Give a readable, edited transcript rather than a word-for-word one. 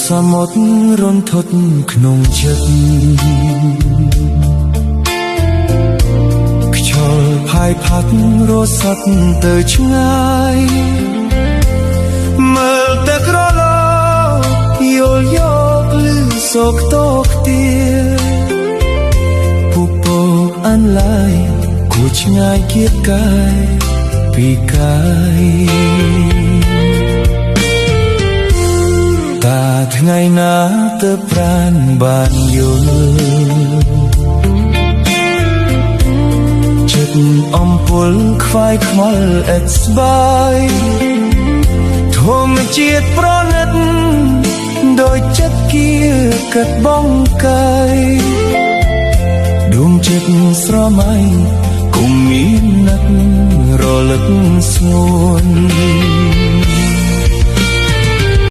សមុទ្ររន្ធត់ក្នុងចិត្តខ្យល់ផាយផាត់រស័ត់ទៅឆ្ងាយមើលទឹករលកយល់យកលឺសោកតោកទាពុពកអានឡាយគួឆ្ងាយគៀតកាយពីកាយ តាថ្ងៃណាទៅប្រានបានយល់ចិត្តអំពុលខ្វាយខ្វល់ឥតស្បាយធម្មជាតិប្រណិតដោយចិត្តគៀកាត់បងកាយដួងចិត្តស្រមៃគុំមាននឹករលឹកស្ងួន។